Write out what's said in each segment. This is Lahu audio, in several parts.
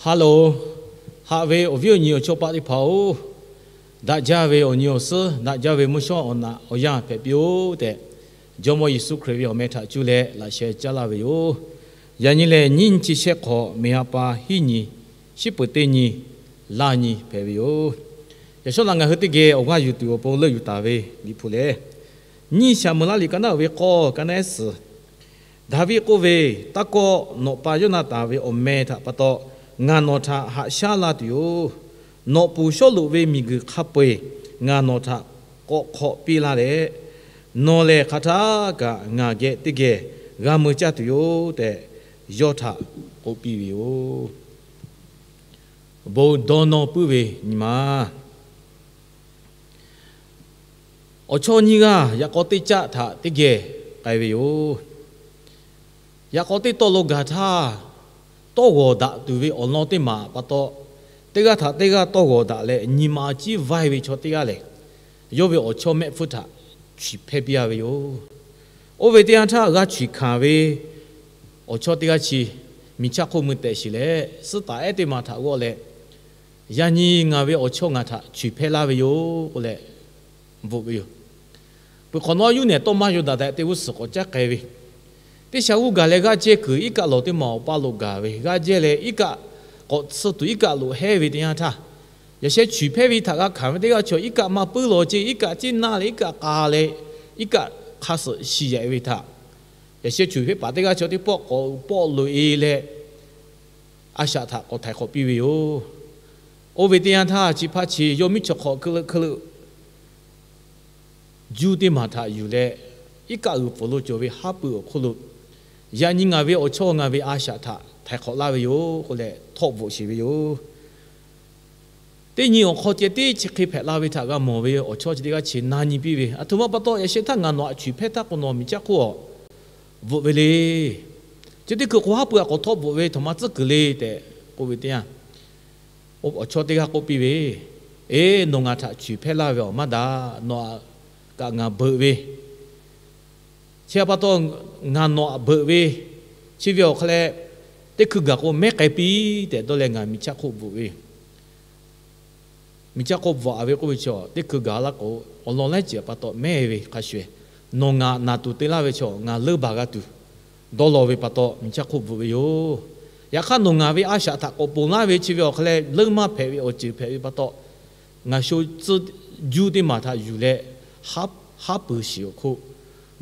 Ha loˬ, haꞈ ve awˬ viˉ awˬ nyi awˬ chawˇ paˆ teˇ hpaˍ-oˬ, daꞈ jaˇ ve awˬ nyi awˬ suhˉ, daꞈ jaˇ ve mvuhˇ shawˉ awˬ naꞈ awˬ yanˇ hpehꞈ piˇ-oˆ tehꞈ, Jawˇmawˇ Yeˍsuˆ Hkriꞈ ve awˬ meh htaꞈ cuˇ leh laꞈ sheh caˉ laˇ ve yoˬ. Yaꞈ nyi lehˬ, nyiˇ nyi chi shehˆ hk'awꞈ, meˬ ha pa hiˉ nyi, shiˉ peuˍ teˇ nyi, laˇ nyi hpehꞈ ve yoˬ. Yaꞈ shawˉ naꞈ ngaˬ hui teˇ geh awˬ g'aˇ yuˬ tuˬ awˬ pon leuˆ yuˬ taˍ ve Liꞈ hpu lehˬ, nyiˇ Saˍmo-eˍlaˆ liꞈ ka naˉ uiˍ ve k'awˇ, ka naˉ ehˉ suhˍ, Daˍviˆ k'oˆ ve, Taˇ kawˆ, nawˬ pa Yoˇnaˍtanˍ ve awˬ meh htaꞈ pa taw ngaˬ nawˬ htaꞈ haꞈ shaˉ laˇ tuˬ yoˬ. Nawˬ pfuhˍ Sawˉluꞈ ve miˬguiˬ hk'a peu-eˬ ngaˬ nawˬ htaꞈ k'awꞈ hk'awꞈ piˇ laˇ leh, nawˬ lehˬ hk'aˬ htaˇ kaꞈ ngaˬ geh teˇ geh g'a mui caˇ tuˬ yoˬ tehꞈ, yawˇ htaꞈ k'oˆ piˇ ve yoˬ. Bon dawˇ nawˇ puiˉ ve nyi ma. Awˬ chawˇ nyiˇ g'aˇ yaꞈ k'aw teˇ caˆ htaꞈ teˇ geh k'ai ve yoˬ. Yaꞈ k'aw teˇ tawˆ lo gaˬ htaˇ, tawˇ g'awˬ daꞈ tuˬ ve awˬ lawn teˇ maˬ pa taw, teˇ g'aˇ htaꞈ teˇ g'aˇ tawˇ g'awˬ daꞈ leh nyi ma ciˉ vaiˇ ve chaw teˇ g'aˇ lehˬ, yawˇ ve awˬ chawˇ mehˆ hpfuhˇ htaꞈ chuiˍ hpehˇ piˇ-a ve yoˬ. Oˇ ve teˇ yanˇ htaˇ g'a chuiˍ hkanˍ ve awˬ chawˇ teˇ g'aˇ chi miˬ chaˇ hk'oˆ mui tehꞈ shiˍ leh, suhˉ taˍ ehˉ teˇ maˬ htaꞈ g'awˆ leh, Yaꞈ nyi ngaˬ ve awˬ chawˇ ngaˬ htaꞈ chuiˍ hpehˇ laˇ ve yoˬ k'oˆ leh bvuhꞈ ve yoˬ. Peuˬ hk'awꞈ nawˉ yuˇ nehˬ tawˇ maˇ yaw daꞈ tehꞈ teˇ g'uˇ suhˍ k'awꞈ caˉ k'ai ve, teˇ sha g'uˇ gaˬ leh g'aˇ jehˇ kuiˬ iˉ kaˆ lawˬ teˇ maˬ awˬ pa lo gaˬ ve, g'aˇ jehˇ leh iˉ kaˆ k'awꞈ tsuhˇ tuˬ iˉ kaˆ lo hehˉ ve teˇ yanˇ htaˇ, yaꞈ sheh chuiˍ hpehˇ ve htaꞈ g'a hkanˍ ve teˇ g'aˇ chaw iˉ kaˆ maˇ puiˉ lawˬ ceˇ, iˉ kaˆ ciˉ naˇ leh iˉ kaˆ k'a leh iˉ kaˆ hk'a suhˍ shi yaꞈ ve htaꞈ, yaꞈ sheh chuiˍ hpehˇ paˍ teˇ g'aˇ chaw teˇ pawˆ k'awꞈ pawˆ loꞈ-e leh, a shaꞈ htaꞈ k'awꞈ htaiˍ hk'awꞈ piˇ ve yoˬ. Oˇ ve teˇ yanˇ htaˇ chi hpaˇ chi yawˇ miˉ chaw hk'awꞈ hk'e le hk'e le juˇ teˇ maˬ htaꞈ yuˬ leh, iˉ kaˆ g'uiˬ pfuhˍ lo cawˬ ve haˉ pui awˬ hk'oˆ lo, yaꞈ nyi ngaˬ ve awˬ chawˇ ngaˬ ve a shaꞈ htaꞈ htaiˍ hk'awꞈ laˇ ve yoˬ k'oˆ leh htawˆ bvuhꞈ sheˍ ve yoˬ. Teˇ nyi awˬ hk'aw ceh tiˉ chi hk'e hpehꞈ la ve htaꞈ g'a mawˬ ve awˬ chawˇ chi teˇ g'aˇ chi na nyi piˇ ve, aˬ htoꞈ ma pa taw yaꞈ sheh htaˇ ngaˬ nawˬ htaꞈ chuiˍ hpehˇ htaˇ k'o nawˬ miˬ chaˇ hk'oˆ bvuhꞈ ve le. Chi teˇ hkui k'o haˉ pui htaꞈ k'awꞈ htawˆ bvuhꞈ ve, htoꞈ ma tcuhˉ kuiˬ le tehꞈ k'oˆ ve teˇ yanˇ, awˬ chawˇ teˇ g'aˇ k'oˆ piˇ ve, Eˬ, nawˬ ngaˬ htaꞈ chuiˍ hpehˇ laˇ ve awˬ maˇ daꞈ, nawˬ kaꞈ ngaˬ beuꞈ ve, chi htaꞈ pa taw ngaˬ nawˬ htaꞈ beuꞈ ve, chi ve awˬ hk'aw leh teˇ hkui gaˬ k'o mehˉ k'ai piˇ tehꞈ dawˇ leh ngaˬ miˬ chaˇ hk'oˆ bvuhꞈ ve. Miˬ chaˇ hk'oˆ bvuhꞈ-a ve k'oˆ ve chaw, teˇ hkui gaˬ laˇ k'o, awˬ lawn lehˉ ceuˬ pa taw mehˉ ve hk'a shuˍ-eˬ, nawˬ ngaˬ naˬ tuˬ te laˇ ve chaw ngaˬ leunˇ baˬ g'a tuˬ dawˇ law ve pa taw miˬ chaˇ hk'oˆ bvuhꞈ ve yoˬ. Yaꞈ hk'aˇ nawˬ ngaˬ ve a shaꞈ htaꞈ k'awꞈ ponˬ laˇ ve chi ve awˬ hk'aw leh leunˇ maˇ hpehꞈ ve awˬ ceuˬ hpehꞈ ve pa taw, ngaˬ sho tcuhˇ juˇ teˇ maˬ htaꞈ yuˬ leh haˉ pui shiˍ awˬ hk'oˆ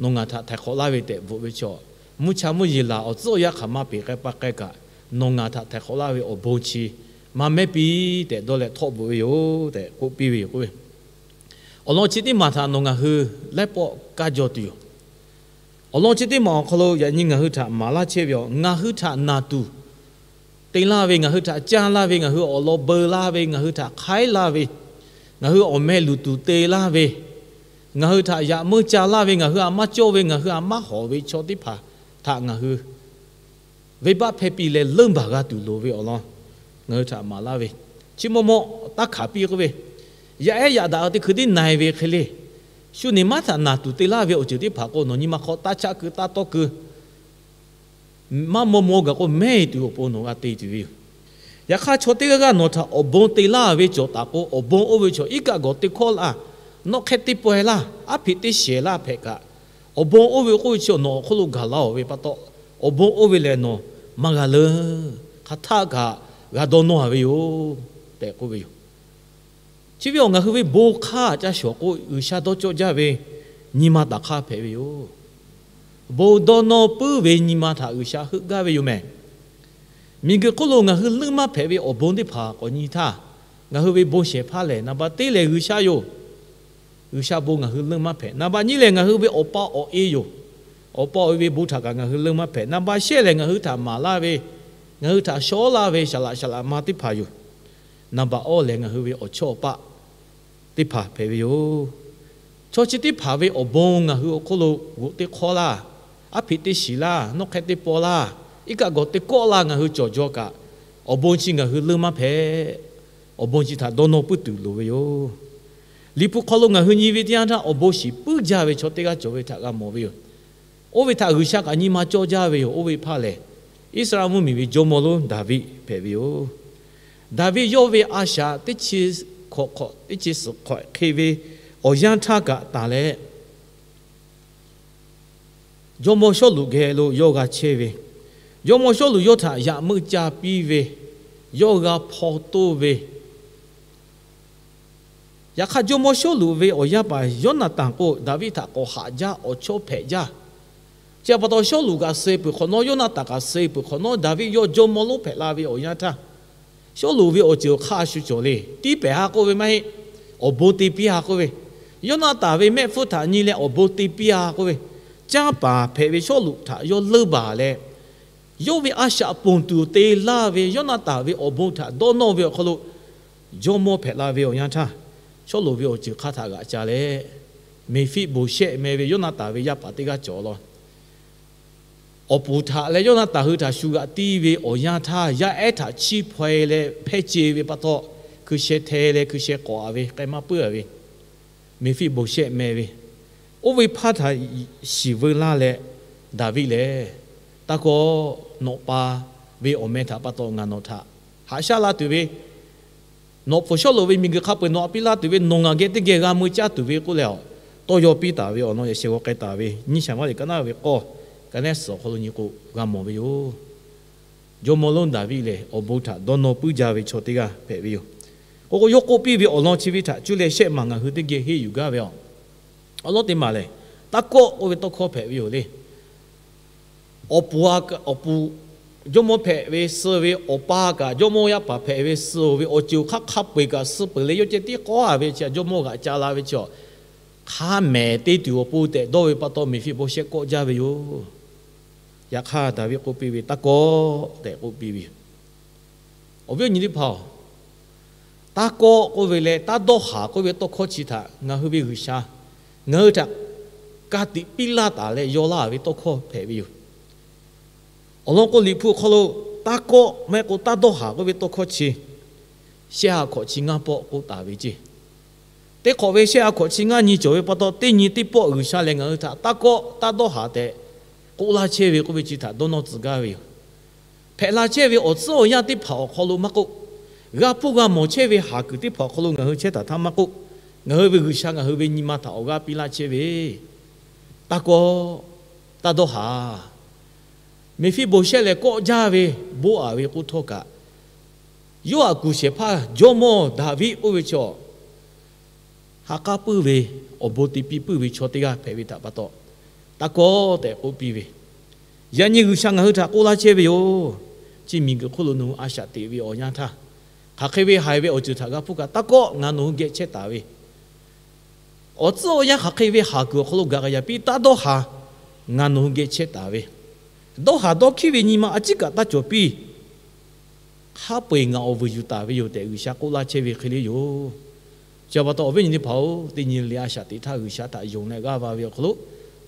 nawˬ ngaˬ htaꞈ htaiˍ hk'awꞈ laˇ ve tehꞈ bvuhꞈ ve chaw, mvuhˇ cha mvuhˇ yeˬ laˬ awˬ tcuhˉ awˬ yanˇ hk'aˬ maˇ peˬ k'ai pa k'ai kaꞈ, nawˬ ngaˬ htaꞈ htaiˍ hk'awꞈ laˇ ve awˬ bon chi maˇ mehˉ piˇ tehꞈ dawˇ leh htawˆ bvuhꞈ ve yoˬ tehꞈ k'oˆ piˇ ve yoˬ k'oˆ ve. Awˬ lawn chi teˇ maˬ htaꞈ nawˬ ngaˬ hui laiˉ pawˆ kaˇ jaw tuˬ yoˬ. Awˬ lawn chi teˇ maˬ awˬ hk'aw lo yaꞈ nyi ngaˬ hui htaꞈ maˍ laˇ chehˇ ve yoˬ. Ngaˬ hui htaꞈ naˬ tuˬ te laˇ ve, ngaˬ hui htaꞈ caˇ laˇ ve, ngaˬ hui awˬ lawn beu laˇ ve, ngaˬ hui htaꞈ hk'aiˉ laˇ ve, ngaˬ hui awˬ meh luˬ tuˬ te laˇ ve, ngaˬ hui htaꞈ yaꞈ meuˇ ca laˇ ve, ngaˬ hui htaꞈ maˇ cawˇ ve, ngaˬ hui htaꞈ maˇ hawˍ ve chaw teˇ hpaˍ htaꞈ ngaˬ hui venˇbaˆ hpehˇ piˇ leh leunˇ baˬ g'a tuˬ loˍ ve awˬ lawn ngaˬ hui htaꞈ maˍ laˇ ve, chi maw maw taˇ hkanˍ piˇ k'oˆ ve, yaˇ ehˉ yaꞈ daꞈ teˇ hkui tiˉ na-e ve hk'e le. Shu niˬ maˉ htaꞈ naˬ tuˬ te laˇ ve awˬ ceuˬ teˇ hpaˍ k'o nawˬ nyi ma hk'aw taˇ chaˆ keu taˇ tawˇ keu, maˇ maw maw gaˬ k'o mehˉ-e tuˬ awˬ pon nawˬ g'a te tuˬ ve yoˬ. Yaꞈ hk'aˇ chaw teˇ g'aˇ g'aˇ nawˬ htaꞈ awˬ bon te laˇ ve cawˬ taˍ k'o, awˬ bon oˇ ve chaw iˉ kaˆ gawˬ te kawˆ laˇ, nawˆ hk'ehˇ teˇ pawehˇ laˇ, aˉ hpeꞈ teˇ shehˍ laˇ hpehꞈ kaꞈ, awˬ bon oˇ ve k'oˆ ve chi nawˬ awˬ hk'oˆ lo gaˬ la-oˬ ve pa taw, awˬ bon oˇ ve lehˬ nawˬ maˇ g'a leunˇ, hk'aˬ htaˆ kaꞈ g'a dawˇ nawˇ-a ve yoˬ tehꞈ k'oˆ ve yoˬ. Chi ve awˬ ngaˬ hui ve bon hk'aˇ ca shawˍ k'o, G'uiˬsha dawˇ cawˇ jaˇ ve nyi ma taˍ hk'aˇ hpehꞈ ve yoˬ. Bon dawˇ nawˇ puiˉ ve nyi ma htaꞈ G'uiˬsha heuˆ gaˇ ve yoˬ mehˬ. Miˬguiˬ hk'oˆ lo ngaˬ hui leunˇ maˇ hpehꞈ ve awˬ bon teˇ hpaˍ k'awꞈ nyi htaˇ, ngaˬ hui ve bon shehˍ hpaˇ lehˬ, naˍ baˬ teˇ lehˬ G'uiˬsha yoˬ. G'uiˬsha bon ngaˬ hui leunˇ maˇ hpehꞈ. Naˍ baˬ nyiˇ lehˬ, ngaˬ hui ve awˬ pa awˬ e yoˬ. Awˬ pa awˬ e ve bon htaꞈ kaꞈ ngaˬ hui leunˇ maˇ hpehꞈ. Naˍ baˬ shehˆ lehˬ, ngaˬ hui htaꞈ maˍ laˇ ve, ngaˬ hui htaꞈ shawˉ laˇ ve, shaˍ laꞈ shaˍ laꞈ ma teˇ hpaˍ yoˬ. Naˍ baˬ awˇ lehˬ, ngaˬ hui ve awˬ chawˇ awˬ paˆ teˇ hpaˍ hpehꞈ ve yoˬ. Chaw chi teˇ hpaˍ ve awˬ bon ngaˬ hui awˬ hk'oˆ lo g'oꞈ teˇ hk'awˇ laˇ, aˉ hpeꞈ teˇ shiˍ laˇ, nawˆ hk'ehˇ teˇ paw laˇ, iˉ kaˆ gawˬ teˇ kawˆ laˇ ngaˬ hui cawˬ jaw kaꞈ, awˬ bon chi ngaˬ hui leunˇ maˇ hpehꞈ. Awˬ bon chi htaꞈ dawˇ nawˇ puiˉ tuˬ loˍ ve yoˬ. Liꞈ hpu hk'aw lo ngaˬ hui nyi ve teˇ yanˇ htaˇ, awˬ bon shiˍ puiˉ jaˇ ve chaw teˇ g'aˇ cawˬ ve htaꞈ g'a mawˬ ve yoˬ. Oˇ ve htaꞈ G'uiˬsha kaꞈ nyi ma cawˇ jaˇ ve yoˬ. Oˇ ve hpaˇ lehˬ, Iˉsaˍreˍlaˆ mvuhˇmiˬ ve jawˇmawˇ lonˉ Daˍviˆ hpehꞈ ve yoˬ. Daˍviˆ yawˇ ve a shaꞈ teˇ chi hk'awꞈ hk'awꞈ teˇ chi suhˍ hk'awꞈ hk'e ve awˬ yanˇ htaˇ kaꞈ tanˬ leh, jawˇmawˇ Sawˉluꞈ geh lo yawˇ g'a chehˇ ve, jawˇmawˇ Sawˉluꞈ yawˇ htaꞈ yaꞈ meuˆ ca piˇ ve, yawˇ g'a hpaw toˇ ve, yaꞈ hk'aˇ jawˇmawˇ Sawˉluꞈ ve awˬ yaˇ paˍ Yoˇnaˍtanˍ k'o, Daˍviˆ htaꞈ k'awꞈ haꞈ jaˇ, awˬ chawˇ hpehꞈ jaˇ. Chi pa taw Sawˉluꞈ kaꞈ suh peuˬ hk'awꞈ nawˉ, Yoˇnaˍtanˍ kaꞈ suh peuˬ hk'awꞈ nawˉ, Daˍviˆ yawˇ jawˇmawˇ lonˉ hpehꞈ la ve awˬ yanˇ htaˇ, Sawˉluꞈ ve awˬ ceuˬ awˬ hk'aˇ a shu cawˬ le. Tiˉ pehˍ ha k'oˆ ve maˇ heˆ, awˬ bon te piˇ ha k'oˆ ve, Yoˇnaˍtanˍ ve mehˆ hpfuhˇ htaꞈ nyi leh awˬ bon te piˇ ha k'oˆ ve, canˇ paˍ hpehꞈ ve Sawˉluꞈ htaꞈ yawˇ leunˇ baˬ leh, yawˇ ve a shaꞈ ponˬ tuˬ te laˇ ve Yoˇnaˍtanˍ ve awˬ bon htaꞈ dawˇ nawˇ ve awˬ hk'aw lo, jawˇmawˇ hpehꞈ la ve awˬ yanˇ htaˇ, Sawˉluꞈ ve awˬ ceuˬ hk'aˇ htaꞈ g'aꞈ ca leh, Meˍfiˆboˍshehˆ meh ve Yoˇnaˍtanˍ ve yaˇ paˍ teˇ g'aˇ cawˬ law. Awˬ puˍ htaꞈ leh Yoˇnaˍtanˍ hui htaꞈ shu g'aꞈ tiˇ ve awˬ yanˇ htaˇ, yaˇ ehˉ htaꞈ chiˇ hpaw e leh hpehˇ ce ve pa taw, hkui sheh hteh leh hkui sheh k'awꞈ a ve k'ai maˇ puiˉ a ve, Meˍfiˆboˍshehˆ meh ve, oˇ ve hpaˇ htaꞈ shiˍ veu laˇ leh, Daˍviˆ lehˬ, taˇ kawˆ, nawˬ pa ve awˬ meh htaꞈ pa taw ngaˬ nawˬ htaꞈ haꞈ shaˉ la tuˬ ve, nawˬ pfuhˍ Sawˉluꞈ ve miˬguiˬ hk'a peu-eˬ nawˬ htaꞈ piˇ laˇ tuˬ ve, nawˬ ngaˬ geh teˇ geh g'a mui caˇ tuˬ ve k'oˆ leh, tawˇ yaw piˇ taˍ ve awˬ lawn yaꞈ sheh g'aw k'ai taˍ ve, nyiˇ Saˍmuˍeˍlaˆ liꞈ ka naˉ ve k'awˇ, ka naˉ suhˍ awˬ hk'aw lo nyi k'o, g'a mawˬ ve yoˬ. Jawˇmawˇ lonˉ Daˍviˆ lehˬ, awˬ bon htaꞈ dawˇ nawˇ puiˉ jaˇ ve chaw teˇ g'aˇ hpehꞈ ve yoˬ. K'o k'o, yawˇ k'oˆ piˇ ve awˬ lawn chi ve htaꞈ cuˇ leh shehˆ maˬ ngaˬ hui teˇ geh henˇ yuˬ gaˇ ve a. Awˬ lawn teˇ maˬ lehˬ, taˇ kawˆ k'oˆ ve tawˇ hkawˇ hpehꞈ ve yoˬ le. Awˬ puˍ, awˬ puˍ jawˇmawˇ hpehꞈ ve suh ve, awˬ pa kaꞈ jawˇmawˇ yaˇ paˍ hpehꞈ ve suh ve, awˬ ceuˬ awˬ hk'aˇ hk'a peu-eˬ kaꞈ suh peuˬ leh, yawˇ ceh tiˉ k'awꞈ a ve chi a, jawˇmawˇ g'aꞈ ca la ve chi a, hk'a mehˍ te tuˬ awˬ pon tehꞈ dawˇ ve pa taw, Meˍfiˆboˍshehˆ kawˆ jaˇ ve yoˬ. Yaꞈ hk'aˇ, Daˍviˆ k'oˆ piˇ ve, Taˇ kawˆ tehꞈ k'oˆ piˇ ve yoˬ. Awˬ viˉ awˬ nyi teˇ hpaˍ-oˬ, taˇ kawˆ k'oˆ ve leh taˇ dawˇ haˍ k'oˆ ve tawˇ hkawˇ chi htaꞈ ngaˬ hui ve G'uiˬsha ngaˬ hui htaꞈ ka tiꞈ piˇ laˇ taˍ leh yaw laˇ ve tawˇ hkawˇ hpehꞈ ve yoˬ. Awˬ lawn k'o, Liꞈ hpu awˬ hk'aw lo taˇ kawˆ maˇ heˆ k'o taˇ dawˇ haˍ k'oˆ ve tawˇ hkawˇ chi shehˆ ha hkawꞈ chi ngaˇ pawˆ k'oˆ taˍ ve ceˇ. Teˇ hk'awꞈ ve shehˆ ha hkawꞈ chi ngaˇ nyi cawˬ ve pa taw, teˇ nyi teˇ pawˆ G'uiˬsha lehˬ ngaˬ hui htaꞈ taˇ kawˆ taˇ dawˇ haˍ tehꞈ k'oˆ laˇ chehˇ ve k'oˆ ve chi htaꞈ dawˇ nawˇ tcuh gaˇ ve yoˬ. Hpehꞈ la chehˇ ve awˬ tcuhˉ awˬ yanˇ teˇ hpaˍ awˬ hk'aw lo maˇ k'oˆ, g'a hpuˇ g'a mawˬ chehˇ ve haˍ kuiˬ teˇ hpaˍ awˬ hk'aw lo ngaˬ hui chehˇ taˍ htaˇ maˇ k'oˆ, ngaˬ hui ve G'uiˬsha ngaˬ hui ve nyi ma htaꞈ awˬ g'aˇ piˇ laˇ chehˇ ve, taˇ kawˆ, taˇ dawˇ haˍ. Meˍfiˆboˍshehˆ lehˬ kawˆ jaˇ ve, boˆ aˍ ve k'oˆ htawˇ kaꞈ, yawˇ htaꞈ kuˬ shehˍ hpaˇ jawˇmawˇ Daˍviˆ oˇ ve chaw ha k'aˉ puiˇ ve, awˬ bon te piˇ puiˇ ve chaw teˇ g'aˇ hpehꞈ ve htaꞈ pa taw, taˇ kawˆ tehꞈ k'oˆ piˇ ve, yaꞈ nyi G'uiˬsha ngaˬ hui htaꞈ k'oˆ laˇ chehˇ ve yoˬ. Chi miˬguiˬ hk'oˆ lo nawˬ hui a shaꞈ teꞈ ve awˬ yanˇ htaˇ, hk'aˬ hk'e ve haiˬ ve awˬ ceuˬ htaꞈ g'a hpuˇ kaꞈ, taˇ kawˆ, ngaˬ nawˬ hui geh chehˇ taˍ ve, awˬ tcuhˉ awˬ yanˇ hk'aˬ hk'e ve haˍ kuiˬ awˬ hk'aw lo gaˬ k'ai yaꞈ piˇ, taˇ dawˇ haˍ, ngaˬ nawˬ hui geh chehˇ taˍ ve, dawˇ haˍ dawˇ hkiˉ ve nyi ma a ciˉ kaꞈ taˇ cawˬ piˇ. Hk'a peu-eˬ ngaˬ awˬ vuiˬ yuˬ taˍ ve yoˬ tehꞈ G'uiˬsha k'oˆ laˇ chehˇ ve hk'e le yoˬ. Chi pa taw awˬ viˉ nyi teˇ hpaˍ-oˬ, teˇ nyi le a shaꞈ teꞈ htaˇ G'uiˬsha htaꞈ yonˍ leh g'aˇ va ve awˬ hk'aw lo,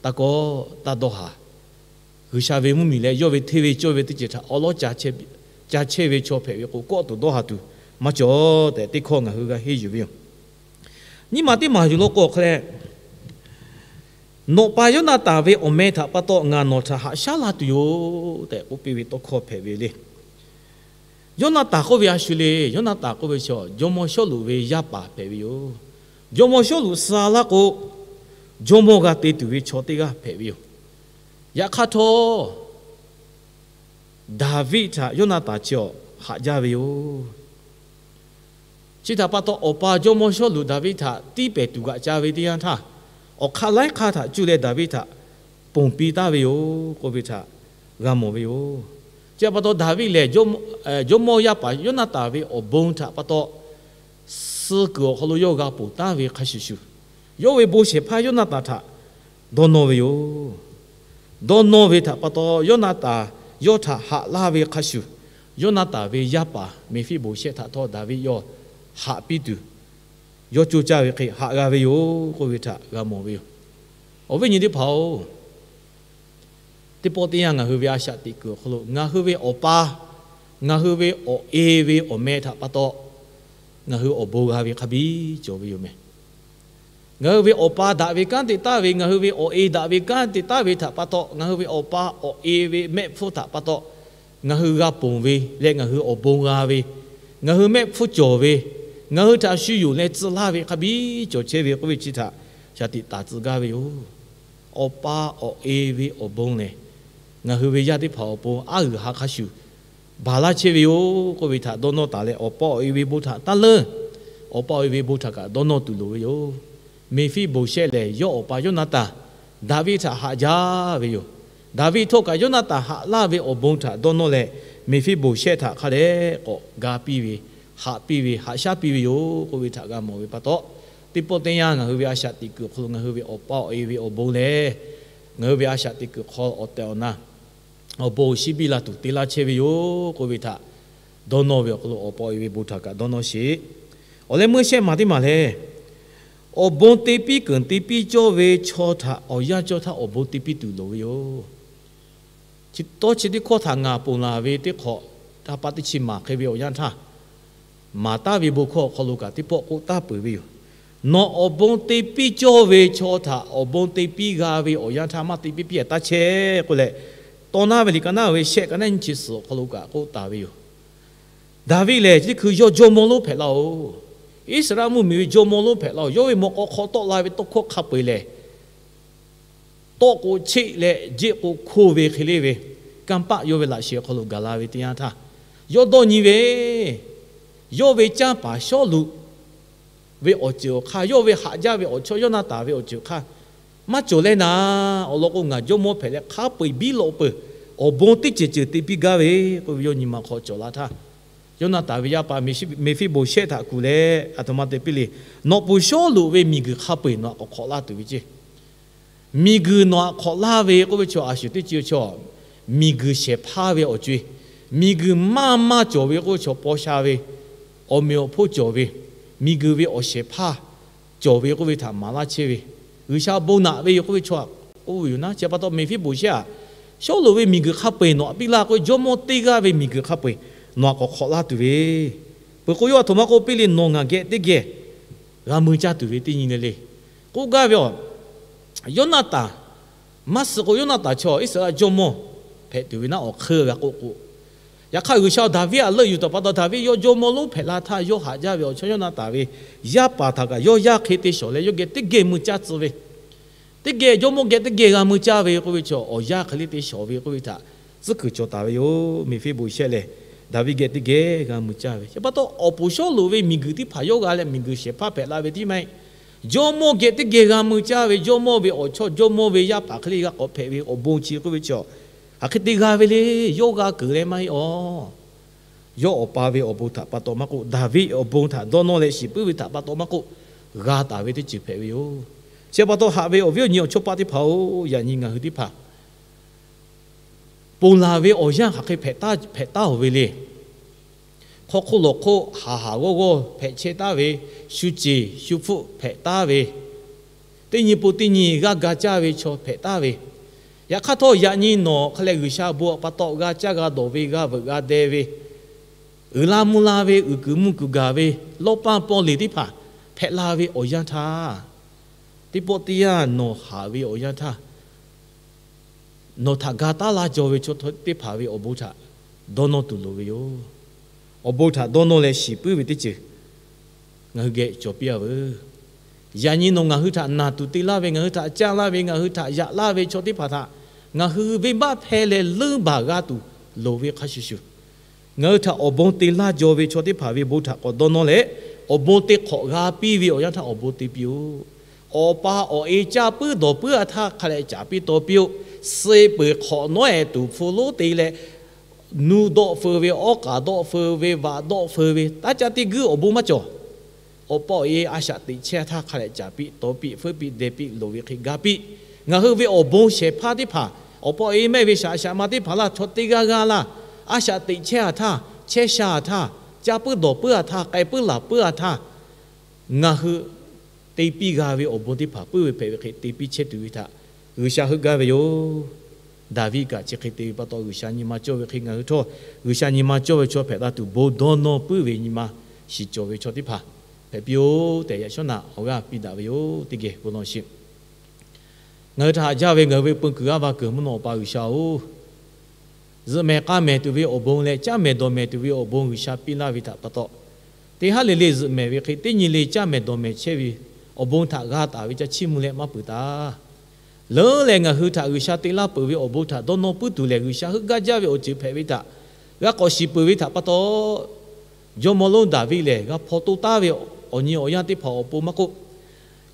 taˇ kawˆ, taˇ dawˇ haˍ. G'uiˬsha ve mvuhˇmiˬ leh yawˇ ve hteˇ ve cawˇ ve teˇ ceuˬ htaꞈ awˉ lawˉ ca chehˇ ve chaw hpehꞈ ve k'o, kawˆ tuˬ dawˇ haˍ tuˬ maˇ cawˬ tehꞈ teˇ hkawˇ ngaˬ hui g'a henˇ yuˬ ve yoˬ. Nyiˇ maˬ teˇ maˬ yuˬ law k'o awˬ hk'aw leh, Nawˬ pa Yoˇnaˍtanˍ ve awˬ meh htaꞈ pa taw ngaˬ nawˬ htaꞈ haꞈ shaˉ la tuˬ yoˬ tehꞈ k'oˆ piˇ ve tawˇ hkawˇ hpehꞈ ve le. Yoˇnaˍtanˍ k'oˆ ve a shu le. Yoˇnaˍtanˍ k'oˆ ve chaw jawˇmawˇ Sawˉluꞈ ve yaˇ paˍ hpehꞈ ve yoˬ. Jawˇmawˇ Sawˉluꞈ suh laˇ k'o, jawˇmawˇ g'a te tuˬ ve chaw teˇ g'aˇ hpehꞈ ve yoˬ. Yaꞈ hk'aˇ htawˇ, Daˍviˆ htaꞈ Yoˇnaˍtanˍ chi awˬ haꞈ jaˇ ve yoˬ. Chi htaꞈ pa taw, awˬ pa jawˇmawˇ Sawˉluꞈ Daˍviˆ htaꞈ tiˉ pehˍ tuˬ g'aꞈ ca ve teˇ yanˇ htaˇ, awˬ hk'aˇ laiˉ hk'aˇ htaꞈ cuˇ leh Daˍviˆ htaꞈ ponˬ piˇ taˍ ve yoˬ k'oˆ ve htaꞈ g'a mawˬ ve yoˬ. Chi htaꞈ pa taw, Daˍviˆ lehˬ jawˇmawˇ yaˇ paˍ Yoˇnaˍtanˍ ve awˬ bon htaꞈ pa taw, suh kuiˬ awˬ hk'aw lo yawˇ g'a ponˬ taˍ ve hk'a shuˍ shuˍ, yawˇ ve bon shehˍ hpaˇ Yoˇnaˍtanˍ htaꞈ dawˇ nawˇ ve yoˬ. Dawˇ nawˇ ve htaꞈ pa taw, Yoˇnaˍtanˍ yawˇ htaꞈ haꞈ laˇ ve hk'a shuˍ, Yoˇnaˍtanˍ ve yaˇ paˍ Meˍfiˆboˍshehˆ htaꞈ htawˇ Daˍviˆ yawˇ haꞈ piˇ tuˬ, yawˇ co caˇ ve hk'e haꞈ g'a ve yoˬ k'oˆ ve htaꞈ g'a mawˬ ve yoˬ. Awˬ viˉ nyi teˇ hpaˍ-oˬ, teˇ pawˆ teˇ yanˇ ngaˬ hui ve a shaꞈ teꞈ kuiˬ awˬ hk'aw lo ngaˬ hui ve awˬ pa, ngaˬ hui ve awˬ e ve awˬ meh htaꞈ pa taw, ngaˬ hui awˬ bon g'a ve hk'a biˇ cawˬ ve yoˬ meh. Ngaˬ hui ve awˬ pa daꞈ ve kanˉ te taˍ ve, ngaˬ hui ve awˬ e daꞈ ve kanˉ te taˍ ve htaꞈ pa taw, ngaˬ hui ve awˬ pa awˬ e ve mehˆ hpfuhˇ htaꞈ pa taw, ngaˬ hui g'a ponˬ ve leh ngaˬ hui awˬ bon g'a ve, Ngaˬ hui mehˆ hpfuhˇ cawˬ ve, ngaˬ hui htaꞈ shu yonˍ leh tcuh laˇ ve hk'a biˇ cawˬ chehˇ ve k'oˆ ve chi htaꞈ shaˍ tiꞈ taˍ tcuh gaˇ ve yoˬ. Awˬ pa awˬ e ve awˬ bon lehˬ, ngaˬ hui ve yaˇ teˇ hpaˍ awˬ pon aˉ g'uiˬ ha hk'a shuˍ baˬ laˇ chehˇ ve yoˬ k'oˆ ve htaꞈ dawˇ nawˇ taˍ leh, awˬ pa awˬ e ve bon htaꞈ taˇ leunˇ. Awˬ pa awˬ e ve bon htaꞈ kaꞈ dawˇ nawˇ tuˬ loˍ ve yoˬ. Meˍfiˆboˍshehˆ lehˬ, yawˇ awˬ pa Yoˇnaˍtanˍ Daˍviˆ htaꞈ haꞈ jaˇ ve yoˬ. Daˍviˆ htawˇ kaꞈ Yoˇnaˍtanˍ haꞈ laˇ ve awˬ bon htaꞈ dawˇ nawˇ leh, Meˍfiˆboˍshehˆ htaꞈ hk'a dehꞈ k'awꞈ ga piˇ ve, haꞈ piˇ ve, haꞈ shaˉ piˇ ve yoˬ k'oˆ ve htaꞈ g'a mawˬ ve pa taw, teˇ pawˆ teˇ yanˇ ngaˬ hui ve a shaꞈ teꞈ kuiˬ awˬ hk'aw lo ngaˬ hui ve awˬ pa awˬ e ve awˬ bon lehˬ, ngaˬ hui ve a shaꞈ teꞈ kuiˬ hk'aw awˬ tehˬ awˬ na awˬ bon awˬ shinˉ biˇ la tuˬ te laˇ chehˇ ve yoˬ k'oˆ ve htaꞈ dawˇ nawˇ ve awˬ hk'aw lo, awˬ pa awˬ e ve bon htaꞈ kaꞈ dawˇ nawˇ sheˍ. Awˬ leh meuˇ shehˆ maˬ teˇ maˬ lehˬ, awˬ bon te piˇ keunˍ te piˇ cawˇ ve chaw htaꞈ awˬ yanˇ cawˇ htaˇ awˬ bon te piˇ tuˬ loˍ ve yoˬ. Chi tawˇ chi teˇ hkawˇ htaꞈ ngaˬ ponˬ laˬ ve teˇ hk'awꞈ, a pa teˇ chi maˬ hk'e ve awˬ yanˇ htaˇ, maˍ taˍ ve bon hkawˇ awˬ hk'aw lo kaꞈ teˇ pawˆ k'oˆ taˍ peuˬ ve yoˬ. Nawˬ awˬ bon te piˇ cawˇ ve chaw htaꞈ awˬ bon te piˇ g'a ve awˬ yanˇ htaˇ maˇ te piˇ piˇ a taˇ chehˇ k'oˆ leh, tawˇ naˇ ve liꞈ ka naˉ ve shehˆ ka naˉ nyiˇ chi suhˍ awˬ hk'aw lo kaꞈ k'oˆ taˍ ve yoˬ. Daˍviˆ lehˬ, chi hkui yawˇ jawˇmawˇ lonˉ hpehꞈ laˇ-oˬ. Iˉsaˍreˍlaˆ mvuhˇmiˬ ve jawˇmawˇ lonˉ hpehꞈ laˇ-oˬ. Yawˇ ve mawꞈ k'aw hk'aw tawˆ la ve tawˇ hkawˇ hk'a peu-eˬ lehˬ, tawˆ k'o cheˆ leh jeˆ k'o hkoˇ ve hk'e le ve, kanˇ paˆ yawˇ ve laꞈ sheh awˬ hk'aw lo gaˬ la ve teˇ yanˇ htaˇ, yawˇ dawˇ nyi ve, yawˇ ve canˇ paˍ Sawˉluꞈ ve awˬ ceuˬ awˬ hk'aˇ, yawˇ ve haꞈ jaˇ ve awˬ chawˇ Yoˇnaˍtanˍ ve awˬ ceuˬ hk'aˇ, maˇ cawˬ leh naˍ, awˬ lawn k'o ngaˬ jawˇmawˇ hpehꞈ leh hk'a peu-eˬ biˇ lawꞈ peuˬ, awˬ bon teˇ ceuˬ ceuˬ te piˇ gaˇ ve k'oˆ ve yawˇ nyi ma hk'aw cawˬ la htaˇ, Yoˇnaˍtanˍ ve yaˇ paˍ Meˍfiˆboˍshehˆ htaꞈ kuˬ leh, aˬ htoꞈ ma te piˇ le. Nawˬ pfuhˍ Sawˉluꞈ ve miˬguiˬ hk'a peu-eˬ nawˬ htaꞈ k'awꞈ hk'awꞈ laˇ tuˬ ve ceˇ. Miˬguiˬ nawˬ htaꞈ hk'awꞈ laˇ ve k'oˆ ve chaw a shuˍ teˇ ceuˬ chaw, miˬguiˬ shehˍ hpaˇ ve awˬ co-e, miˬguiˬ maˇ maˇ cawˬ ve k'oˆ ve chaw paw sha ve, awˬ meꞈ awˬ hponˇ cawˬ ve, miˬguiˬ ve awˬ shehˍ hpaˇ cawˬ ve k'oˆ ve htaꞈ maˍ laˇ chehˇ ve, G'uiˬsha bon naꞈ ve yoˬ k'oˆ ve chaw k'oˆ ve yoˬ naˉ. Chi pa taw Meˍfiˆboˍshehˆ aꞈ, Sawˉluꞈ ve miˬguiˬ hk'a peu-eˬ nawˬ htaꞈ piˇ laˇ k'o, jawˇmawˇ teˇ g'aˇ ve miˬguiˬ hk'a peu-eˬ nawˬ htaꞈ k'awꞈ hk'awꞈ laˇ tuˬ ve, peuˬ k'o yawˇ aˬ htoꞈ ma k'oˆ piˇ le, nawˬ ngaˬ geh teˇ geh g'a mui caˇ tuˬ ve teˇ nyi le le. K'oˆ gaˇ ve a, Yoˇnaˍtanˍ, maˇ suh k'o Yoˇnaˍtanˍ chaw Iˉsaˍreˍlaˆ jawˇmawˇ hpehꞈ tuˬ ve naˉ awˬ hk'eun g'a k'oˆ k'o, yaꞈ hk'aˇ G'uiˬsha Daˍviˆ aꞈ leuˆ yuˬ taˍ pa taw, Daˍviˆ yawˇ jawˇmawˇ lonˉ hpehꞈ la htaˇ, yawˇ haꞈ jaˇ ve awˬ chawˇ Yoˇnaˍtanˍ ve yaˇ paˍ htaꞈ kaꞈ yawˇ yaˇ hk'e te shawˍ leh yawˇ geh teˇ geh mui caˇ tcuh ve, teˇ geh jawˇmawˇ geh teˇ geh g'a mui caˇ ve k'oˆ ve chaw, awˬ yanˇ hk'e le te shawˍ ve k'oˆ ve htaꞈ tcuhˉ kuiˬ cawˬ taˍ ve yoˬ. Meˍfiˆboˍshehˆ lehˬ, Daˍviˆ geh teˇ geh g'a mui caˇ ve, chi pa taw awˬ pfuhˍ Sawˉluꞈ ve miˬguiˬ teˇ hpaˍ yawˇ g'a leh miˬguiˬ shehˍ hpaˇ hpehꞈ la ve tiˉ maˇ heˆ. Jawˇmawˇ geh teˇ geh g'a mui caˇ ve, jawˇmawˇ ve awˬ chawˇ, jawˇmawˇ ve yaˇ paˍ hk'e le g'a k'awꞈ hpehꞈ ve awˬ bon chi k'oˆ ve chaw, hk'aˬ hk'e te g'a ve le. Yawˇ g'a keunˍ leh maˇ heˆ aw. Yawˇ Awˬ pa ve awˬ bon htaꞈ pa taw maˇ k'oˆ, Daˍviˆ awˬ bon htaꞈ dawˇ nawˇ leh shiˍ puiˉ ve htaꞈ pa taw maˇ k'oˆ, g'a taˍ ve teˇ ceuˬ hpehꞈ ve yoˬ. Chi pa taw haꞈ ve awˬ viˉ awˬ nyi awˬ chawˇ paˆ teˇ hpaˍ-oˬ, yaꞈ nyi ngaˬ hui teˇ hpaˍ ponˬ laˬ ve awˬ yanˇ hk'aˬ hk'e hpehꞈ taˉ, hpehꞈ taˉ-oˬ ve le. Hk'aw hk'oˆ lawˬ hk'oˆ haˍ haˍ g'awˇ g'awˇ hpehꞈ chehˇ taˉ ve, shu ceˬ shu hpfuhˆ hpehꞈ taˉ ve, teˇ nyi pon teˇ nyi g'aˇ ga caˇ ve chaw hpehꞈ taˉ ve, yaꞈ hk'aˇ htawˇ yaꞈ nyi nawˬ hk'a leh G'uiˬsha bon pa taw g'a caˇ g'a dawˬ ve, g'a veuꞈ g'a deh ve, uiˍ la mvuh la ve, uiˍ kuiˬ mvuh kuiˬ gaˬ ve, lawˇ paˇ paw leˬ teˇ hpaˍ hpehꞈ la ve awˬ yanˇ htaˇ, teˇ pawˆ teˇ yanˇ nawˬ haꞈ ve awˬ yanˇ htaˇ, nawˬ htaꞈ ga taˉ laˇ jaw ve chaw teˇ hpaˍ ve awˬ bon htaꞈ dawˇ nawˇ tuˬ loˍ ve yoˬ. Awˬ bon htaꞈ dawˇ nawˇ leh shiˍ puiˉ ve teˇ ceuˬ ngaˬ hui geh cawˬ piˇ-a veuˬ. Yaꞈ nyi nawˬ ngaˬ hui htaꞈ naˬ tuˬ te laˇ ve, ngaˬ hui htaꞈ caˇ laˇ ve, ngaˬ hui htaꞈ yaꞈ laˇ ve chaw teˇ hpaˍ htaꞈ ngaˬ hui venˇbaˆ hpehˇ leh leuˉ baˬ g'a tuˬ loˍ ve hk'a shuˍ shuˍ, ngaˬ hui htaꞈ awˬ bon te laˇ jaw ve chaw teˇ hpaˍ ve bon htaꞈ k'awꞈ dawˇ nawˇ leh, awˬ bon te hk'awꞈ g'a piˇ ve awˬ yanˇ htaˇ awˬ bon te piˇ-oˆ. Awˬ pa awˬ e caˇ puiˉ dawˬ puiˉ-a htaˇ hk'a leh caˍ piˇ taw piˇ-oˆ. Suh peuˬ hk'awꞈ nawˉ-ehˍ tuˬ hpu lonˉ te leh, nuˇ dawˆ feu ve, awˉ k'aˍ dawˆ feu ve, vaꞈ dawˆ feu ve, taˇ caˇ teˇ guiˇ awˬ bon maˇ cawˬ. Awˬ pa awˬ e a shaꞈ teꞈ chehˇ htaˇ hk'a leh caˍ piˇ taw piˇ, feuˉ piˇ deh piˇ loˍ ve hk'e ga piˇ. Ngaˬ hui ve awˬ bon shehˍ hpaˇ teˇ hpaˍ, awˬ pa awˬ e mehˆ ve shaꞈ shaꞈ ma teˇ hpaˍ laˇ chaw teˇ g'aˇ g'aˇ laˇ, a shaꞈ teꞈ chehˇ-a htaˇ, chehˇ sha-a htaˇ, caˇ puiˉ dawˬ puiˉ-a htaˇ, k'ai puiˉ laˬ puiˉ-a htaˇ, ngaˬ hui te piˇ g'a ve awˬ bon teˇ hpaˍ puiˉ ve hpehꞈ ve hk'e te piˇ chehˇ tuˬ ve htaꞈ G'uiˬsha heuˆ gaˇ ve yoˬ. Daˍviˆ kaꞈ chi hk'e te ve pa taw G'uiˬsha nyi ma cawˇ ve hk'e ngaˬ hui htawˇ G'uiˬsha nyi ma cawˇ ve chaw hpehꞈ la tuˬ bon dawˇ nawˇ puiˉ ve nyi ma shiˍ cawˬ ve chaw teˇ hpaˍ hpehꞈ piˇ-oˆ tehꞈ yaꞈ shawˉ naꞈ awˬ g'aˇ piˇ daꞈ ve yoˬ. Teˇ geh bon lawˬ sheˍ. Ngaˬ hui htaꞈ haꞈ jaˇ ve ngaˬ hui ve peu kuiˬ g'aˇ va kuiˬ mvuhˇ naw Awˬ pa G'uiˬsha-oˬ, zuhꞈ mehˍ k'a mehˍ tuˬ ve awˬ bon leh caˇ mehˍ dawˬ mehˍ tuˬ ve awˬ bon G'uiˬsha piˇ laˇ ve htaꞈ pa taw, teˇ haˉ le le zuhꞈ mehˍ ve hk'e teˇ nyi le caˇ mehˍ dawˬ mehˍ chehˇ ve awˬ bon htaꞈ g'a taˍ ve ca chiˇ mvuh leh maˇ peuˬ taˍ. Leuˉ lehˬ, ngaˬ hui htaꞈ G'uiˬsha te laˇ peuˬ ve awˬ bon htaꞈ dawˇ nawˇ puiˉ tuˬ lehˬ, G'uiˬsha heuˆ gaˇ jaˇ ve awˬ ceuˬ hpehꞈ ve htaꞈ g'a k'awꞈ shiˍ peuˬ ve htaꞈ pa taw, Jawˇmawˇ lonˉ Daˍviˆ lehˬ g'a hpaw toˇ taˉ ve awˬ nyi awˬ yanˇ teˇ hpaˍ awˬ pon maˇ k'oˆ,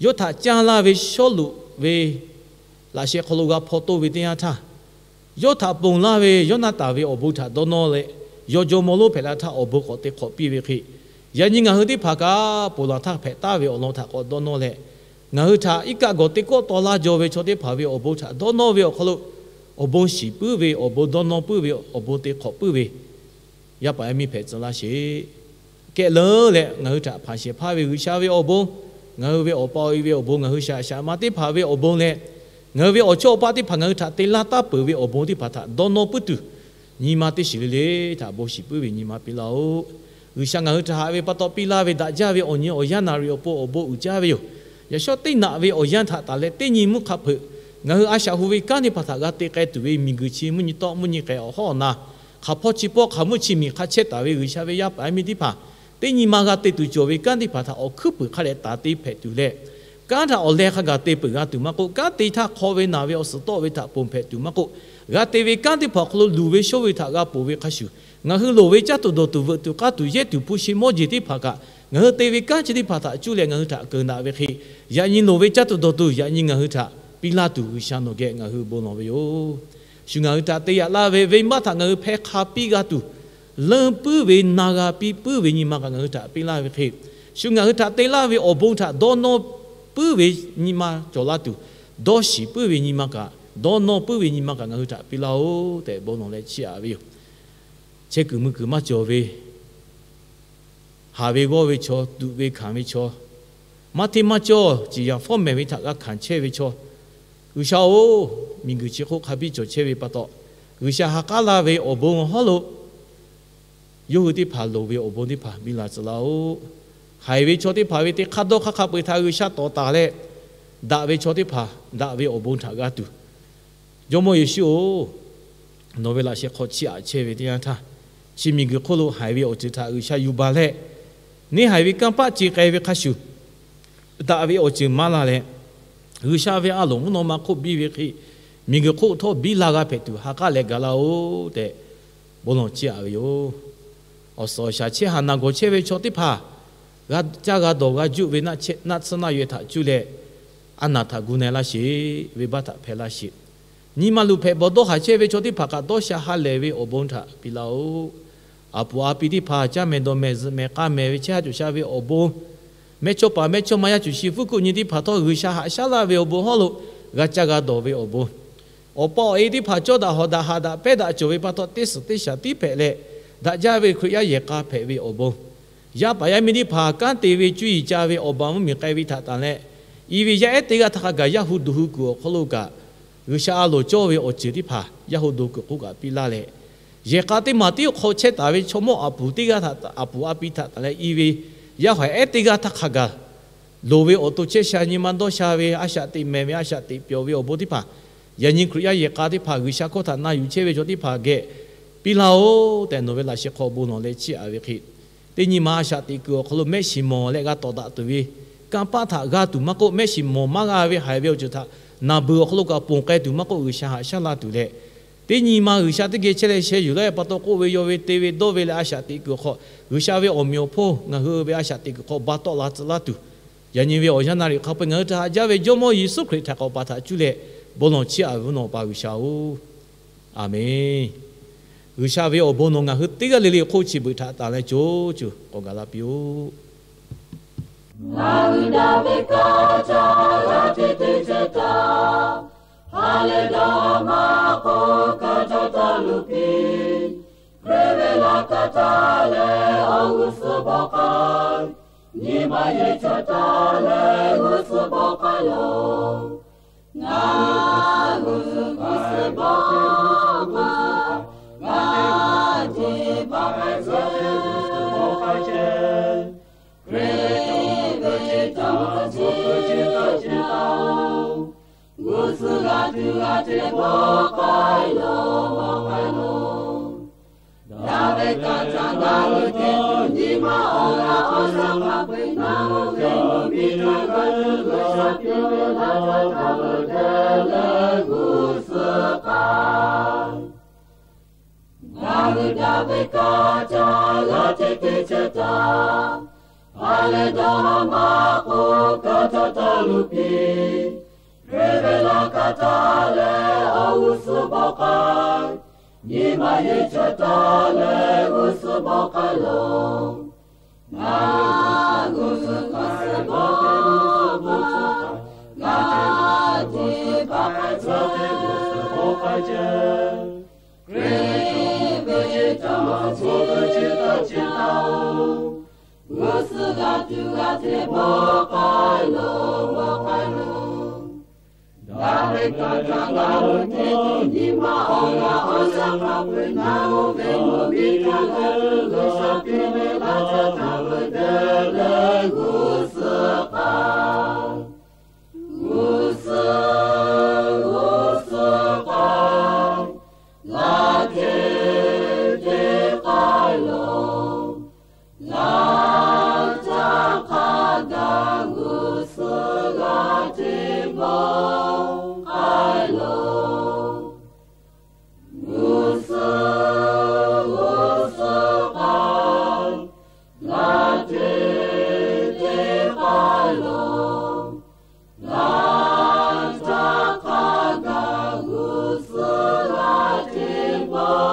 yawˇ htaꞈ canˇ laˇ ve Sawˉluꞈ ve laꞈ sheh hk'aw lo g'a hpaw toˇ ve teˇ yanˇ htaˇ, yawˇ htaꞈ ponˬ laˇ ve Yawˇnaˍtanˍ ve awˬ bon htaꞈ dawˇ nawˇ leh, yawˇ jawˇmawˇ lonˉ hpehꞈ la htaˇ awˬ bon k'awꞈ te hk'awꞈ piˇ ve hk'e, yaꞈ nyi ngaˬ hui teˇ hpaˍ kaꞈ ponˬ laˬ htaˇ hpehꞈ taˍ ve awˬ lawn htaꞈ k'awꞈ dawˇ nawˇ leh, ngaˬ hui htaꞈ iˉ kaˆ gawˬ teˇ kawˆ taw laˇ jaw ve chaw teˇ hpaˍ ve awˬ bon htaꞈ dawˇ nawˇ ve awˬ hk'aw lo, awˬ bon shiˍ puiˉ ve, awˬ bon dawˇ nawˇ puiˉ ve, awˬ bon te hk'awꞈ puiˉ ve yaˇ paˍ yaˇ miˇ hpehꞈ tcuh laˇ sheˍ. Kehꞈ leuˉ leh ngaˬ hui htaꞈ hpanˍ shehˍ hpaˇ ve G'uiˬsha ve awˬ bon, ngaˬ hui ve awˬ pa awˬ e ve awˬ bon, ngaˬ hui shaꞈ shaꞈ ma teˇ hpaˍ ve awˬ bon leh, ngaˬ hui ve awˬ chawˇ awˬ paˆ teˇ hpaˍ ngaˬ hui htaꞈ te laˇ taˉ peuˬ ve awˬ bon teˇ hpaˍ htaꞈ dawˇ nawˇ puiˉ tuˬ, nyi ma teˇ shiˍ le le htaꞈ bon shiˍ puiˉ ve nyi ma piˇ laˇ-oˆ. G'uiˬsha ngaˬ hui htaꞈ haꞈ ve pa taw piˇ laˇ ve daꞈ jaˇ ve awˬ nyi awˬ yanˇ naˍ riˍ awˬ pon awˬ bon uiˍ jaˇ ve yoˬ. Yaꞈ shawˉ teˇ naꞈ ve awˬ yanˇ htaꞈ taˍ leh teˇ nyi mvuhˇ hk'a hpeuꞈ ngaˬ hui a shaꞈ hu ve kanˉ teˇ hpaˍ htaꞈ g'a te k'ai tuˬ ve miˬguiˬ chi mvuhˇ nyi tawˆ mvuhˇ nyi k'ai awˬ hawˉ awˬ na, hk'aˬ hpawˇ chi pawˆ hk'aˬ mvuhˇ chi miˬ hk'a chehˇ taˍ ve G'uiˬsha ve yaˇ paˍ yaˇ miˇ teˇ hpaˍ, teˇ nyi ma g'a te tuˬ cawˬ ve kanˉ teˇ hpaˍ htaꞈ awˬ hkuiˉ puiˍ hk'a dehꞈ taˍ te hpehꞈ tuˬ leh, kanˉ htaꞈ awˬ leh hk'a gaˬ te peuˬ g'a tuˬ maˇ k'oˆ, kanˉ te htaˇ hk'aw ve naˬ ve awˬ suhˍ tawˆ ve htaꞈ ponˬ hpehꞈ tuˬ maˇ k'oˆ, g'a te ve kanˉ teˇ hpaˍ awˬ hk'aw lo luˬ ve shonˇ ve htaꞈ g'a ponˬ ve hk'a shuˍ, ngaˬ hui loˍ ve caˇ tuˬ dawˬ tuˬ veuꞈ tuˬ k'aˇ tuˬ yehˇ tuˬ hpu shi mawˇ jeˬ teˇ hpaˍ kaꞈ ngaˬ hui te ve kanˉ chi teˇ hpaˍ htaꞈ cuˇ leh ngaˬ hui htaꞈ keunˍ daꞈ ve hk'e, yaꞈ nyi loˍ ve caˇ tuˬ dawˬ tuˬ yaꞈ nyi ngaˬ hui htaꞈ piˇ laˇ tuˬ G'uiˬsha nawˬ geh ngaˬ hui bon lawˬ ve yoˬ. Shu ngaˬ hui htaꞈ te yaꞈ laˇ ve venˇbaˆ htaꞈ ngaˬ hui hpeh hk'a piˇ g'a tuˬ, leunˇ puiˉ ve na g'a piˇ puiˉ ve nyi ma kaꞈ ngaˬ hui htaꞈ piˇ laˇ ve hk'e, shu ngaˬ hui htaꞈ te laˇ ve awˬ bon htaꞈ dawˇ nawˇ puiˉ ve nyi ma cawˬ laˇ tuˬ, dawˇ shiˍ puiˉ ve nyi ma kaꞈ, dawˇ nawˇ puiˉ ve nyi ma kaꞈ ngaˬ hui htaꞈ piˇ laˇ-oˆ tehꞈ bon lawˬ leh chiˇ aꞈ ve yoˬ. Chehˇ kuiˬ mui kuiˬ maˇ cawˬ ve, haˍ ve g'awˇ ve chaw, tuꞈ ve hkanˍ ve chaw, maˇ hteˇ maˇ cawˇ ciˍ yanˍ fawˉ mehˍ ve htaꞈ g'a hkanˍ chehˇ ve chaw, G'uiˬsha-oˬ, miˬguiˬ chi hk'oˆ hk'a biˇ cawˬ chehˇ ve pa taw, G'uiˬsha ha k'aˉ laˇ ve awˬ bon awˬ hawˉ lo yawˇ hui teˇ hpaˍ loˍ ve awˬ bon teˇ hpaˍ biˇ la tcuh laˇ-oˆ. Haiˬ ve chaw teˇ hpaˍ ve teˇ hk'aˇ dawˇ hk'aˇ hk'a peu-eˬ htaꞈ G'uiˬsha tawˍ taˍ leh, daꞈ ve chaw teˇ hpaˍ daꞈ ve awˬ bon htaꞈ g'a tuˬ, Jawˇmawˇ Yeˍsuˆ-oˬ, nawˬ ve laꞈ sheh hk'aw chiˇ aꞈ chehˇ ve teˇ yanˇ htaˇ, chi miˬguiˬ hk'oˆ lo haiˬ ve awˬ ceuˬ htaꞈ G'uiˬsha yuˬ baˬ leh, neˇ haiˬ ve kanˇ paˆ ce k'ai ve hk'a shuˍ, daꞈ ve awˬ ceuˬ maˇ la leh, G'uiˬsha ve a loˍ mvuhˇ naw ma hk'oˆ biˇ ve hk'e, miˬguiˬ hk'oˆ htawˇ biˇ la g'a hpehꞈ tuˬ ha k'aˉ leh gaˬ laˇ-oˆ tehꞈ bon lawˬ chiˇ aꞈ ve yoˬ. Awˬ suhˍ awˬ shaˍ chehˇ haˍ naˬ gawˬ chehˇ ve chaw teˇ hpaˍ, g'a caˇ g'a dawˬ g'a juˆ ve naˆ tsuhˇ naˆ yehˬ htaꞈ cuˇ leh, a naˬ htaꞈ gu na-e laˇ sheˍ, venˇbaˆ htaꞈ hpehˇ laˇ sheˍ. Nyi ma luˬ hpehꞈ bawˬ dawˇ haˍ chehˇ ve chaw teˇ hpaˍ kaꞈ dawˇ sha ha lehˬ ve awˬ bon htaꞈ piˇ laˇ-oˆ. A puˍ a pi teˇ hpaˍ caˇ mehˍ dawˬ mehˍ zuhꞈ mehˍ k'a mehˍ ve chehˇ ha cawˬ sha ve awˬ bon, mehˇchawˇ paˍ mehˇchawˇma yaˇ cawˬ shi fuˉ kuˆ nyi teˇ hpaˍ htawˇ G'uiˬsha haꞈ shaˉ laˇ ve awˬ bon hawˉ lo g'a caˇ g'a dawˬ ve awˬ bon, awˬ pa awˬ e teˇ hpaˍ cawˇ daꞈ hawˍ daꞈ haꞈ daꞈ pehˇ daꞈ cawˬ ve pa taw teˇ suhˍ teˇ shaˍ tiˉ hpehꞈ leh, daꞈ jaˇ ve Hkriꞈ yaˇ yehˬ k'a hpehꞈ ve awˬ bon, yaˇ paˍ yaˇ miˇ teˇ hpaˍ kanˉ te ve cuˇ yiˍ ca ve awˬ ba mvuhˇmiˬ k'ai ve htaꞈ tanˬ leh, i ve yaˇ ehˉ teˇ g'aˇ htaˇ hk'a gaˬ yaˇ hu do hu kuiˬ awˬ hk'aw lo kaꞈ, G'uiˬsha a loˍ cawˇ ve awˬ ceuˬ teˇ hpaˍ yaˇ hu do kuiˬ hk'oˆ kaꞈ piˇ laˇ leh, yehˬ k'a teˇ maˬ tiˉ awˬ hk'aw chehˇ taˍ ve chaw mawˇ a puˍ teˇ g'aˇ htaꞈ a puˍ a pi htaꞈ tanˬ leh i ve yaˇ haiˬ ehˉ teˇ g'aˇ htaˇ hk'a gaˬ loˍ ve awˬ to chehˇ sha nyi ma dawˇ sha ve a shaꞈ teꞈ mehˍ ve a shaꞈ teꞈ pyawˬ ve awˬ bon teˇ hpaˍ, yaꞈ nyi Hkriꞈ yaˇ yehˬ k'a teˇ hpaˍ G'uiˬsha hkawˇ htaꞈ na yuˬ chehˇ ve chaw teˇ hpaˍ geh piˇ laˇ-oˆ tehꞈ nawˬ ve laꞈ sheh hk'aw bon lawˬ leh chiˇ aꞈ ve hk'e, teˇ nyi ma a shaꞈ teꞈ kuiˬ awˬ hk'aw lo mehˆ shiˍ mawˬ leh g'a tawˍ daꞈ tuˬ ve kanˇ paˆ htaꞈ g'a tuˬ maˇ k'oˆ, mehˆ shiˍ mawˬ maˇ g'a ve haiˬ ve awˬ ceuˬ htaꞈ naˬ beuˬ awˬ hk'aw lo kaꞈ ponˬ k'ai tuˬ maˇ k'oˆ, G'uiˬsha haꞈ shaˉ laˇ tuˬ leh, teˇ nyi ma G'uiˬsha teˇ geh chehˇ leh sheh yuˬ laˇ ve pa taw k'oˆ ve yaw ve te ve dawˇ ve leh a shaꞈ teꞈ kuiˬ awˬ hk'aw G'uiˬsha ve awˬ meꞈ awˬ hponˇ ngaˬ hui ve a shaꞈ teꞈ kuiˬ hk'aw ba tawˆ la tcuh laˇ tuˬ, yaꞈ nyi ve awˬ yanˇ naˆ riˍ hk'a peu-eˬ ngaˬ hui htaꞈ haꞈ jaˇ ve Jawˇmawˇ Yeˍsuˆ Hkriꞈ htaꞈ k'awꞈ pa htaꞈ cuˇ leh bon lawˬ chiˇ aꞈ ve mvuhˇ naw pa G'uiˬsha-oˬ, Aˍmenˇ. G'uiˬsha ve awˬ bon nawˬ ngaˬ hui teˇ g'aˇ le le hk'oˆ chi beuꞈ htaꞈ tanˬ leh co co k'awꞈ gaˬ la piˇ-oˆ. Ngaˬ hui daꞈ ve kaˇ caˇ g'a te te chehˇ taˍ, ha lehˬ daꞈ maˇ k'oˆ kaˇ caˇ taˇ luˬ piˇ. Hkriꞈ ve laꞈ ka taˇ leh awˬ g'uˇ suhˍ bawˆ k'ai, nyi ma yehˬ chaw taˇ leh g'uˇ suhˍ bawˆ k'ai loˬ. Ngaˬ g'uˇ suhˍ bawˆ k'ai, ngaˬ te baˆ k'ai chehˇ. Hkriꞈ ve chaw chi taˇ chi taˇ-oˬ, g'uˇ suhˍ g'a tuˬ g'a te bawˆ k'ai loˬ, bawˆ k'ai loˬ. Nyi ma awˬ g'aˇ awˬ shaˉ hk'a peu-eˬ ngaˬ hui ve mvuhˇ miˬ htaꞈ g'a tuˬ G'uiˬsha piˇ ve laˇ htaˇ htaˇ veuꞈ deh leh g'uˇ suhˍ k'ai. Ngaˬ hui daꞈ ve kaꞈ ca g'a teˇ teˇ chehˇ htaˇ, ha lehˬ dawˇ maˇ k'o kaꞈ ca taˇ luˬ piˇ. Hkriꞈ ve laꞈ ka htaˇ lehˬ awˬ g'uˇ suhˍ bawˆ k'ai, nyi ma yehˬ chaweh htaˇ lehˬ g'uˇ suhˍ bawˆ k'ai loˬ. Ngaˬ g'uˇ suhˍ bawˆ k'ai, ngaˬ teˇ g'uˇ suhˍ bawˆ k'ai, ngaˬ teˇ g'uˇ suhˍ bawˆ k'ai chehˇ. Hkriꞈ ve chaw maˇ cawˬ ve chi taˇ ceh taˇ-oˬ, g'uˇ suhˍ g'a tuˬ g'a hteꞈ bawˆ k'ai loˬ, bawˆ k'ai loˬ. Daꞈ ve kaꞈ ca g'a loˬ hteˇ tuˬ nyi ma awˬ g'aˇ awˬ shaˉ hk'a peu-eˬ ngaˬ hui ve mvuhˇ miˬ htaꞈ g'a tuˬ G'uiˬsha piˇ ve laˇ htaˇ htaˇ veuꞈ deh leh g'uˇ suhˍ k'ai. G'uˇ suhˍ, g'uˇ suhˍ k'ai, g'a hteˇ hteˇ k'ai loˬ. Laˇ caˇ hk'a gaˬ g'uˇ suhˍ g'a hteˇ bawˆ k'ai loˬ. G'uˇ suhˍ, g'uˇ suhˍ k'ai, g'a hteˇ hteˇ k'ai loˬ. Laˇ caˇ hk'a gaˬ g'uˇ suhˍ g'a hteˇ bawˆ